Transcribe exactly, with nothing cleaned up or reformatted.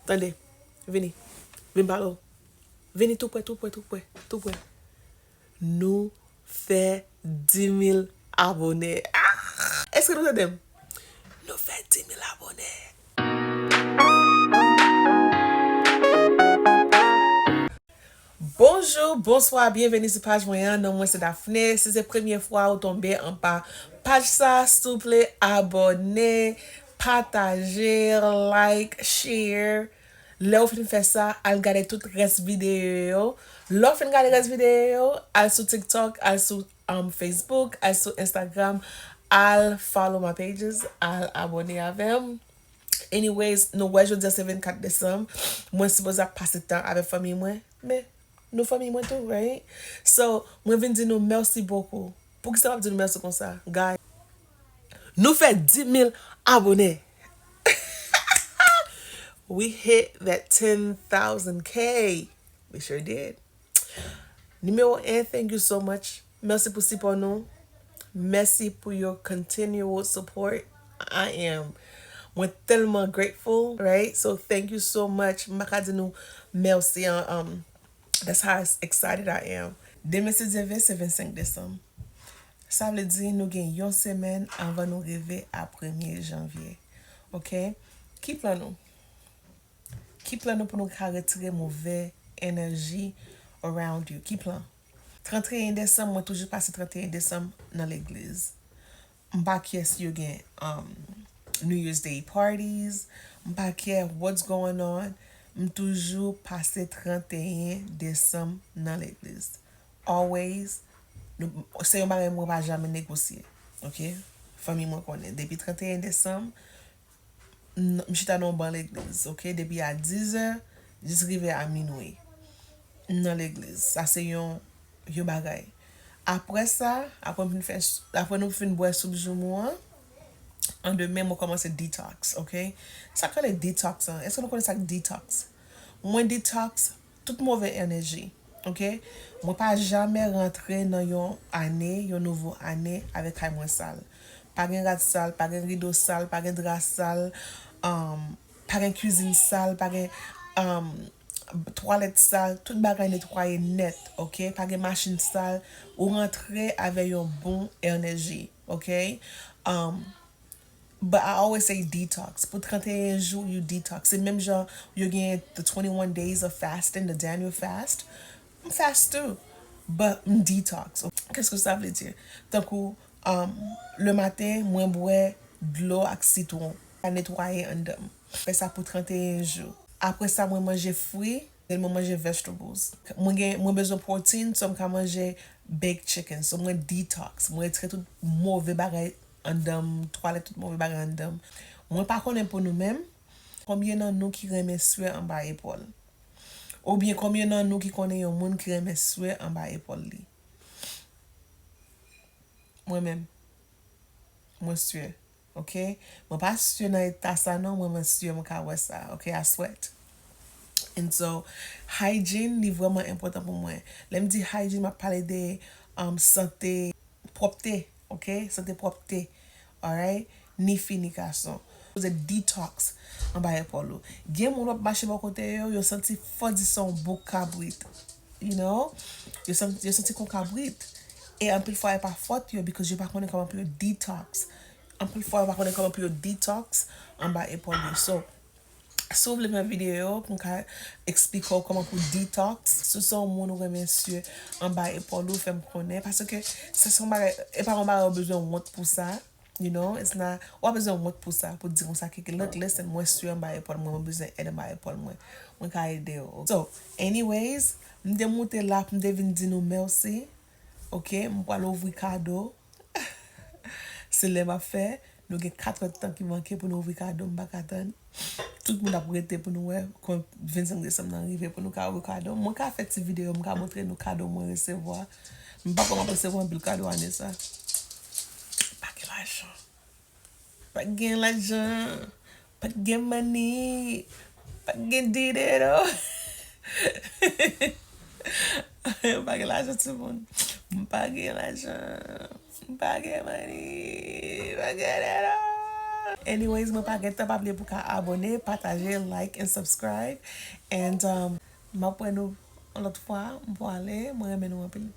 Tande. Vini. Vin pale w. Vini tou prè, tou prè, tou prè, tou prè. Nou fè dis mil abone. Ah! Èske nou tande m? Nou fè dis mil abone. Bonjou, bonswa, byenveni sou paj mwen an. Non mwen se Daphné. Si se premye fwa ou tonbe anba paj sa, souple abone, pataje, like, share. Lè w fin fè sa, al gade tout rès videyo yo. Lè w fin gade rès videyo yo, al sou TikTok, al sou um, Facebook, al sou Instagram, al follow my pages, al abone avè m. Anyways, nou wè jodi a se vennkat desanm. Mwen sipoze ap pase tan avèk fanmi mwen, men nou fanmi mwen tou, right? So, mwen vin di nou mèsi bokou. Poukisa m ap di nou mèsi konsa? Guys, nou fè dis mil abone. We hit that ten thousand K. We sure did. Nimewo en, thank you so much. Mèsi pou sipò nou. Mèsi pou your continual support. I am. Mwen tèlman grateful, right? So thank you so much. M pa ka di nou mèsi an, um, that's how excited I am. Demen, si Dye vle, se vennsenk desanm. Sa vle di nou gen yon semèn anvan nou rive a premye janvye. Ok? Ki plan nou? Ki plan nou pou nou ka retire move enèji around you? Ki plan? Tranteyen desanm, mwen toujou pase tranteyen desanm nan legliz. M pa care si yo gen, um, New Year's Day parties. M pa care what's going on. M toujou pase tranteyen desanm nan legliz. Always. Nou, se yon bagay mwen pa janmen negosye. Ok? Fanmi mwen konnen. Depi tranteyen desanm, m, m chita nan yon ban legliz, ok? Depi a dizè jis rive a minwi. M nan legliz. Sa se yon, yon bagay. Apre sa, apre m fin fè, apre nou fin bwè soup joumou an, an demen, mwen kòmanse detox, ok? Sa k rele detox an? Èske nou konnen sa k detox? Mwen detox tout move enèji, ok? Mwen pa janmen rantre nan yon ane, yon nouvo ane avèk kay mwen sal. Pa gen rad sal, pa gen rido sal, pa gen dra sal, um, pa gen kwizin sal, pa gen, um, twalèt sal, tout bagay netwaye nèt, ok? Pa gen machin sal, ou rantre avè yon bon enèji, ok? Um, but I always say detox. Pou tranteyen jou, you detox. Se menm jan yo gen the twenty-one days of fasting, the Daniel fast. M fast tou. But m detox. Kèske sa vle di? Tankou, um, le maten, mwen bwè dlo ak sitwon. Sa netwaye anndan m. Fè sa pou tranteyen jou. Apre sa, mwen manje fwi, then mwen manje vegetables. Mwen gen, mwen bezwen protein, so m ka manje baked chicken. So mwen detox. Mwen retire tout move bagay anndan m, twalèt, tout move bagay anndan m. Mwen pa konnen pou nou menm, konbyen nan nou ki renmen swe anba epòl? Oubyen konbyen nan nou ki konnen yon moun ki renmen swe anba epòl li? Mwen menm, mwen swe, ok? Mwen pa swe nan eta sa non, mwen, mwen swe, mwen ka wè sa, ok? I sweat. And so, hygiene, li vrèman enpòtan pou mwen. Lè m di hygiene, m ap pale de, um, sante, pwòpte, ok? Sante, pwòpte, alright? Ni fi, ni gason. Poze detox anba epòl ou. Gen moun w ap mache bò kote yo, yo santi fò di se yon bouk kabrit. You know? Yo santi, yo santi kon kabrit. E anpil fwa, e pa fòt yo, because yo pa konnen kòman pou yo detox. Anpil fwa, yo pa konnen kòman pou yo detox anba epòl yo. So, si w vle m fè videyo pou m ka eksplike w kòman pou detox, si w se yon moun ou renmen swe anba epòl ou, fè m konnen. Paske se, se yon bagay, e pa yon bagay ou bezwen wont pou sa. You know, it's not, ou pa bezwen wont pou sa, pou di konsa, "Kiki, look, listen, mwen swe anba epòl mwen, mwen bezwen èd anba epòl mwen. Mwen ka ede w." So, anyways, m te moute la pou m te vin di nou mèsi. Ok, m pral ouvri kado. Se lè m ap fè, nou gen kat èdtan ki manke pou nou ouvri kado, m pa ka tann. Tout moun ap rete pou nou wè kon vennsenk desanm nan rive pou nou ka ouvri kado. Mwen ka fè ti videyo, m ka montre nou kado mwen resevwa. M pa kwè m ap resevwa anpil kado ane sa. Pa gen lajan. Pa gen lajan. Pa gen money. Pa gen dinero. Pa gen lajan, timoun. M pa gen lajan. M pa gen money. Pa gen dinero. Anyways, mwen pa gentan, pa bliye pou ka abone, pataje, like and subscribe. And um, m ap wè nou yon lòt fwa, m pou ale, mwen renmen nou anpil.